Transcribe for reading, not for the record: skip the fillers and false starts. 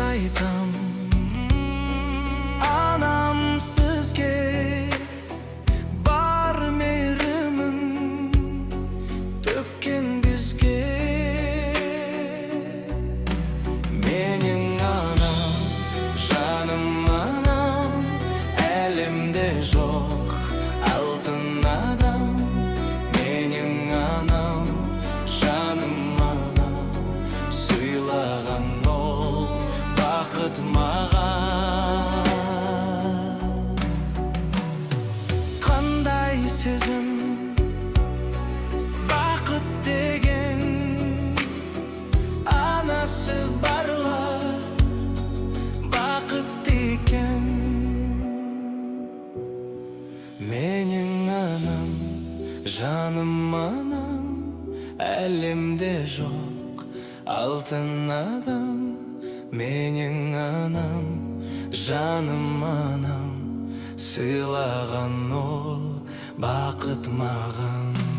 Айтам, анам, сізге, бар мейірімін төккен бізге. Менің анам, жаным анам, әлемде жоқ алтын адам. Менің анам, жаным анам, сыйлаған ол бақыт маған. Қандай сезім бақыт деген, анасы барлар бақытты екен. Менің анам, жаным анам, әлемде жоқ алтын адам. Менің анам, жаным анам, сыйлаған ол бақыт маған.